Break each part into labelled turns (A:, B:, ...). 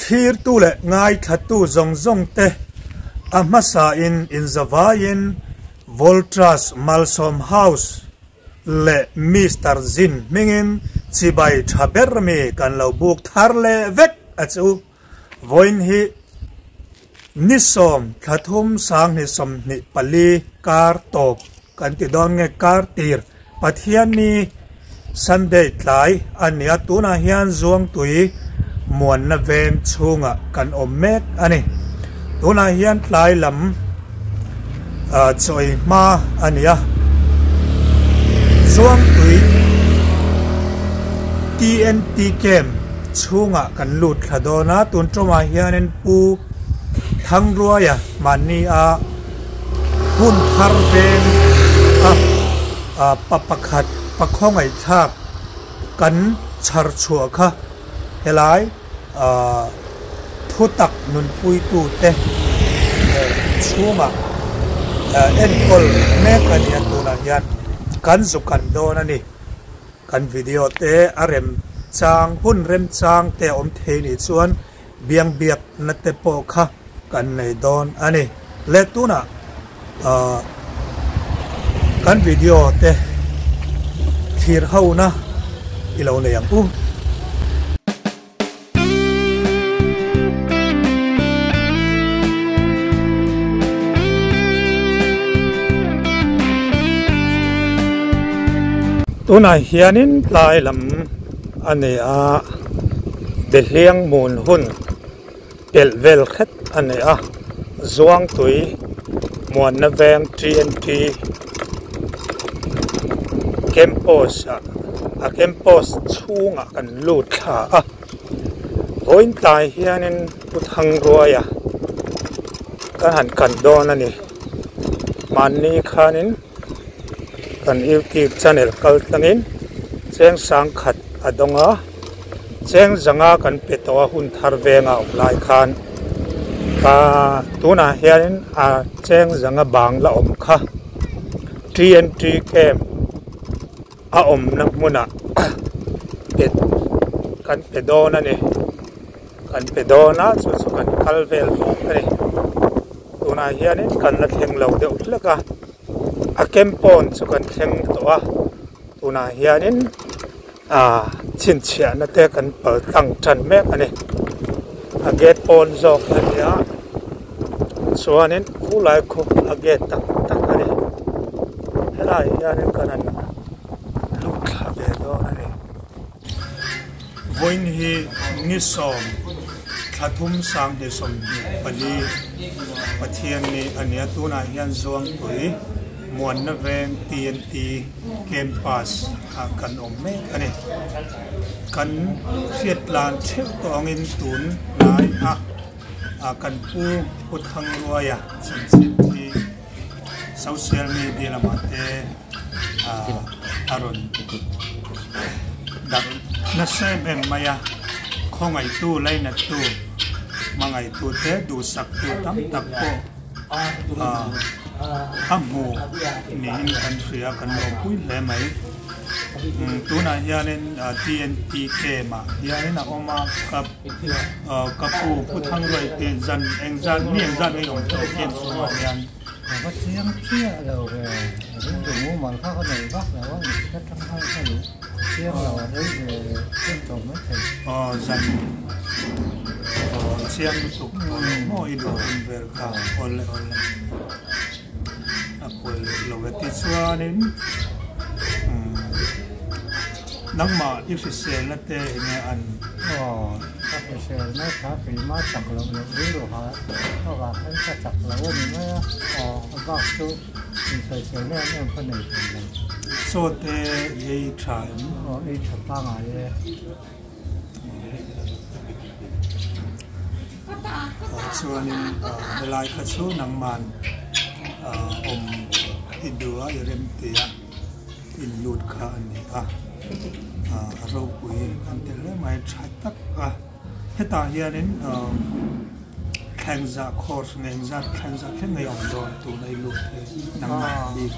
A: Thlirtu leh ngaithlatu zawng zawng te a hmasain inzavaiin Voltrust Malsawm House leh Mister Zin hmingin chibai tha ber mi kan lo buk thar leh vek a chu. Vawiin hi ni sawm thla thum sanghnih sawmhnih pali kar tawp kan ti dawn nge kar tir Pathianni Sunday tlai a ni a, tunah hian Zuangtui muanna veng chhungah kan awm mek a ni. Tunah hian tlai lam chawi hma a ni a, Zuangtui TNT Camp chhungah kan lut thla dawn a, tun tumah hianin Pu Thangruaia mahni a hun thar veng a pa pakhat pa khawngaihthlak kan chhar chhuah kha helai thutak nunpuitute chhungah enkawl mek a ni a tunah hian kan zu kan dawn a ni. Kan video te a remchang hun remchang te a awm thei nih chuan biang biakna te pawh kha kan nei dawn a ni. Le tunah ahh kan video te thlir hona i lo nei ang u. Tunah hianin tlai lam a ni a, Behliang mun hun pelh vel hret a ni a, Zuangtui muanna veng TNT campus ah a campus chhungah kan lut thla a, vawiin tlai hianin Pu Thangruaia kan han kan dawn a ni, mahni khanin kan youtube channel kal tlangin cheng sangkhat a dawng a. Cheng zanga kan pe tawh a hun thar venga awm lai khan ka tunah hianin a cheng zanga bang la awm kha TNT camp a awmna hmunah pe kan pe dawn a ni kan pe dawn a chu chu kan kal vel mek a ni tunah hianin kan la thleng lo deuh hlek a a camp pawn chu kan thleng tawh a tunah hianin. Aaa chhinchhiahna te kan pal tlang tan mek a ni a gate pawn zawk a ni a chuanin khulai khu a gate tak tak a ni helaiah hianin kan han lut thla ve dawn a ni vawiin hi ni sawm thla thum sanghnih sawmhnih pali Pathianni a ni a tunah hian Zuangtui Muanna Veng TNT Campus ah kan awm mek a ni. Kan hriat tlan theuh tawh angin tun lai a kan pu Pu Thangruaia chanchin hi social media lamah te a rawn darh nasa em em mai a, khawngaihtu, lainattu, hmangaihtu te duhsaktu tam tak pawh a hmu niin kan hria kan lo pui hle mai tunah hianin TNT camp ah hianin a awm a ka ka pu Pu Thangruai te zan eng zat mi eng zat nge awm tawh camp chhungah hian.
B: Ka va chiang chiah lo ve rilru mumal kha ka nei vak lo a mit atang khan ka luh chiang lo a rei ve chiang tawh mai thei.
A: Aw zan aw chiang lutuk tawh lo maw i duh hun vel kha awle awle a pawi lo e tichuanin umm nangmah i hriselna te enge an.
B: Aw ka hriselna tha keimah chak loh loh rilru ha avang khan ka chak lo a ni mai a aw a bak chu insawiselna em em ka nei thei lo.
A: Chaw te i ei tha em?
B: Aw ei tha pangai e.
A: Chuanin helai kha chu nangman awm i duh a i rem ti a in lut kha a ni a a ropui an ti hle mai tha tak a hetah hianin thlengzah course nge engzat thlengzah thleng nge awm dawn tuna i lut hi nangmah bik.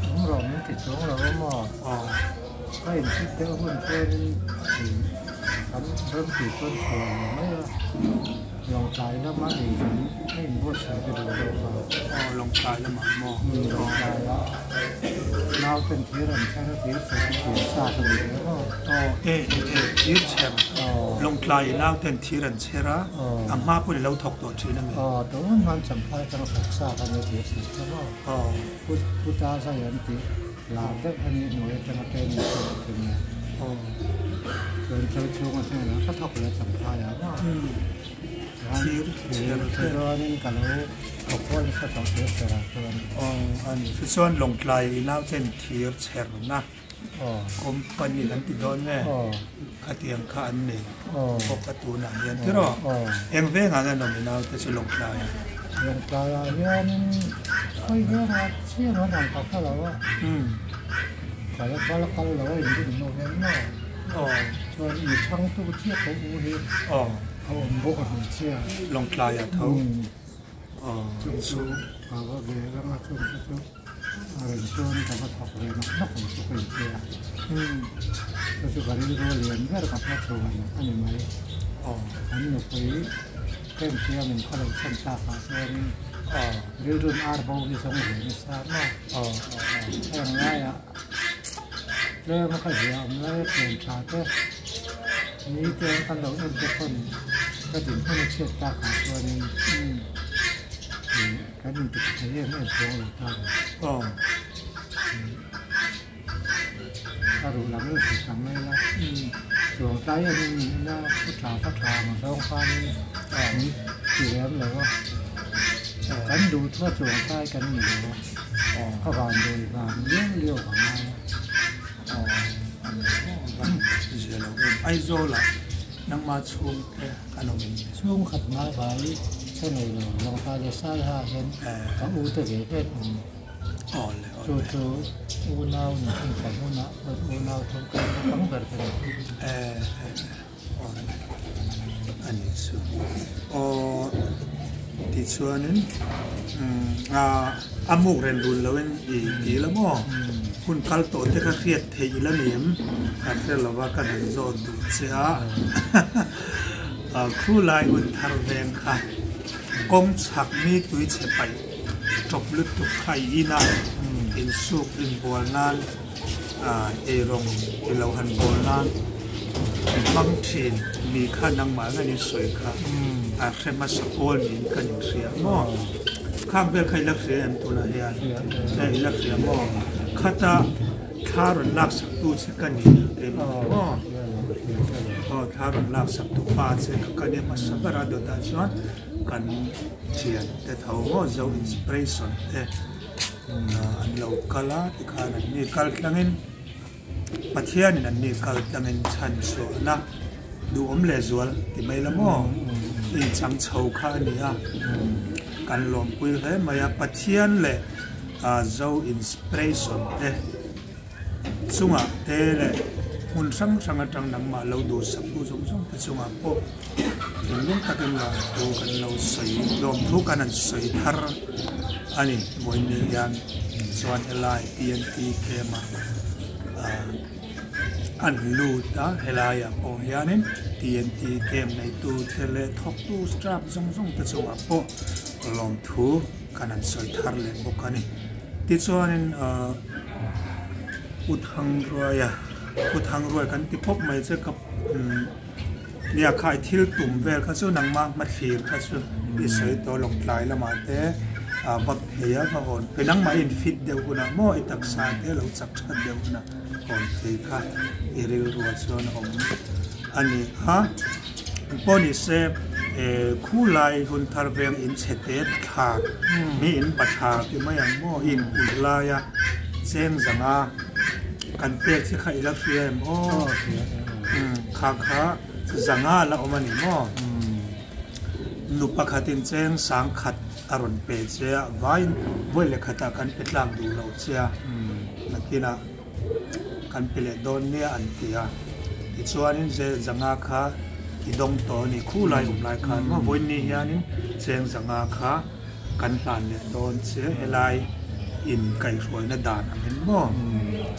B: Awm rawh min ti chuang lo a maw? Ka inhrit deuh hun chuanin ih kan. Ram tih chuan chhuah a ni mai a, Lawngtlai lama ei zawng a inbuatsaih ka duh zawk a.
A: Aw, Lawngtlai lamah maw?
B: Umm, Lawngtlaiah nauten thir an chher a, thir chher chu thir sa ka duh hle maw?
A: Aw, e e e, thir chher. Lawngtlai nauten thir an chher a, a hma pawhin i lo thawk tawh thin a mi?
B: Aw, tun hman champhai atanga thawk sa ka nia thir chher chu maw?
A: Aw.
B: Pu Puta zai an tih lar deuh a nih hnuai atanga training pawh a nia.
A: Aw.
B: Chuan thil chhunga hnenah ka thawk leh champhai ah maw?
A: Thir chher
B: te. Chuanin ka lo thawk kual nasa tawh thir chher ah chuan.
A: Aw a ni. Tichuan Lawngtlai nauten thir chherna company kan ti dawn nge? Khatiang kha an nei bawk a tunah hian tiraw? Eng vengah nge nawm i naute chu Lawngtlai ah?
B: Lawngtlai ah hianin khawi vengah chiah an ang ka hre lo a. Ka la kal kal lo a inrin hnu hian maw? Chuan mi chhangtu chiah ka u hi a awm bawk a hmeichhia.
A: Lawngtlai ah tho.
B: Chu chu ka va ve reng a chung te chu a rawn chuan ka va thawk ve nawk nawk ang chu ka intia. Chu chu ka rilru a lian ber ka hma chhuan a ni mai. An nupui Hengtia min khaw lo chhan tak ah chuanin rilrun ar bo hi zawng ve nasa maw? Heng laiah tlem a ka zia awm lai a thian tha te ni te an kan lo en te pawn ka dinhmun a chhiat tak ah chuanin kan inti thei em em chuang lo ta ni. Ka ruh lam in hrilh ta mai la, chuang tlai en in nihna pu tha ka tha ang zawng khanin min ti lem lo a, kan duh thu a chuang tlai kan ni lo a, ka van dawi van liau liau ka ngai a.
A: Aizawlah nangma chhungte an awm in.
B: Chhungkhat ngai vai ka nei lo, Lawngtlai leh Saiha hian ka u te ve ve an awm. Chu chu unau nih ka hmunah chuan unau thawm ka en naupang ber ka ni.
A: A ni chu. Aw tichuanin a muk ren run loin i ti la maw? Hun kal tawh te kha hriat theih ila ni em? Ka hre lo va ka han zawt duh che a. Khulai hun thar veng kha kawng chhak mi tui chhe paih. Tawp lutuk kha i in a, insuk inbual nan eirawng i lo han bawl nan i hmang thin mi kha nangmah ngei in sawi kha a hre hmasa pawl niin kan inhria maw? Khang vel kha i la hria em tunah hian? I la hria maw? Khata thla rawn laksak tu che ka ni keimah maw? Aw thla rawn laksak tu pa che kha ka nia hmasa ber a dawtah chuan Kan thian te tho maw zo inspiration te an lo kal a tikhan an ni kal tlangin Pathianin an ni kal tlangin chhan chhuahna duhawm leh zual ti mai la maw inchang chho kha a ni a kan lawmpui hle mai a Pathian leh zo inspiration te chungah te leh hmun hrang hrang atang nangmah lo duhsak tu zawng zawng te chungah pawh thinlung takin lawmthu kan lo sawi lawmthu kan han sawi thar a ni vawiin hian chuan helai TNT camp ah an lut a helaiah pawh hianin TNT camp neitu te leh thawktu staff zawng zawng te chungah pawh lawmthu kan han sawi thar leh bawk a ni tichuanin ahh Pu Thangruaia Pu Thangruai kan ti khawp mai che ka umm nia kha i thil tum vel kha chu nangma hmathlir kha chu i sawi tawh lawngtlai lamah te ah va phei a va hawn phei nangmah i infit deuh hunah maw i taksa te lo chak that deuh hunah hawn phei kha i rilruah chuan a awm a ni a. Pawh ni se khulai hun thar veng in chhe te thla mi in pathla ti mai ang maw in kulh laia cheng zanga kan pek che kha i la hria em aw kha kha zanga la awm a ni maw nu pakhatin cheng sang khat a rawn pe che a vaiin vawi leh khatah kan pe tlak duh lo che a nakinah Kan pe leh dawn nia an ti a, tichuanin ze zanga kha i dawng tawh a ni, khu lai awm lai khan maw vawiin ni hianin cheng zanga kha kan hlan leh dawn che, helai in kaihhruaina dan angin maw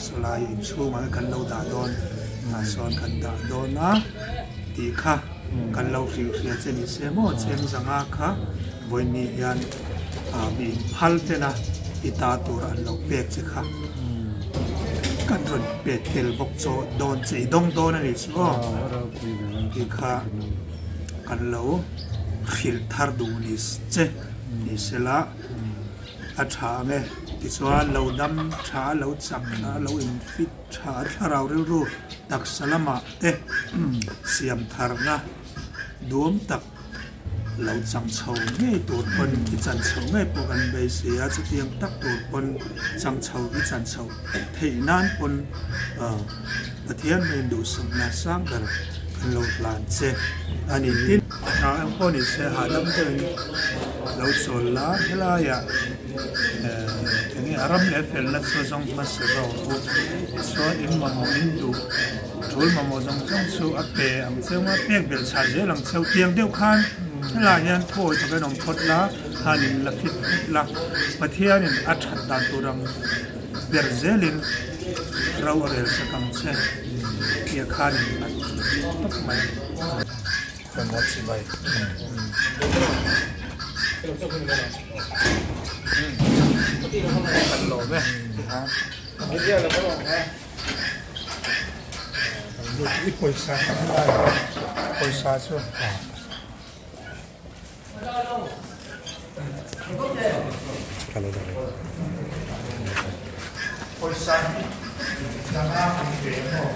A: sawlai inchhungah hian kan lo dah dawn, tah sawn kan dah dawn a. tih kha kan lo hrilh hria che ni se maw cheng zanga kha vawiin hian mi inphal tena i ta tur an lo pek che kha kan rawn pe tel bawk chaw dawn che i dawng dawn a nih chu aw tih kha kan lo hrilh thar duh ni che ni sela a tha ang e tichuan lo dam tha lo chak tha lo in fit tha thlarau rilru taksa lamah te siam tharna duam tak lo chang chho ngei tur pawn i chan chho ngei pawh kan beisei a, chutiang tak tur pawn chang chho i chan chho theih nan pawn Pathian hmeiin duhsakna sang ber kan lo hlan che a ni. Tin, hna eng pawh ni se hahdam deuhin lo chawl la, helaiah enge a ram leh felna chu zawng hmasa zawk u, tichuan in mamawh in duh. Tul mamawh zawng zawng chu a pe ang cheu a, pek belh chhah zel ang cheu. Tiang deuh khan helaiah hian thawi takin awm phawt la, khanin la fit phawt la, Pathianin a that dan tur ang ber zelin ro a rel sak ang che tia khanin a ti tawp mai. Kan chi mai. Kan lawm e. I pawisa pawisa chu pawisa hi zanga kan pe maw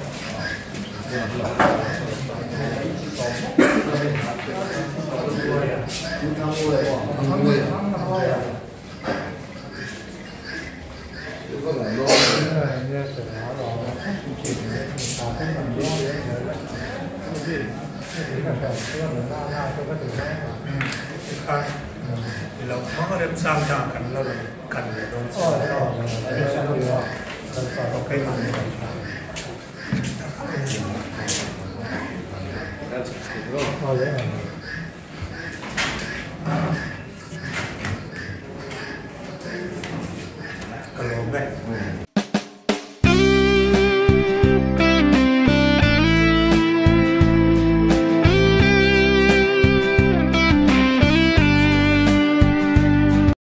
A: Remchang dan kan la rawn kan leh dawn chiah a.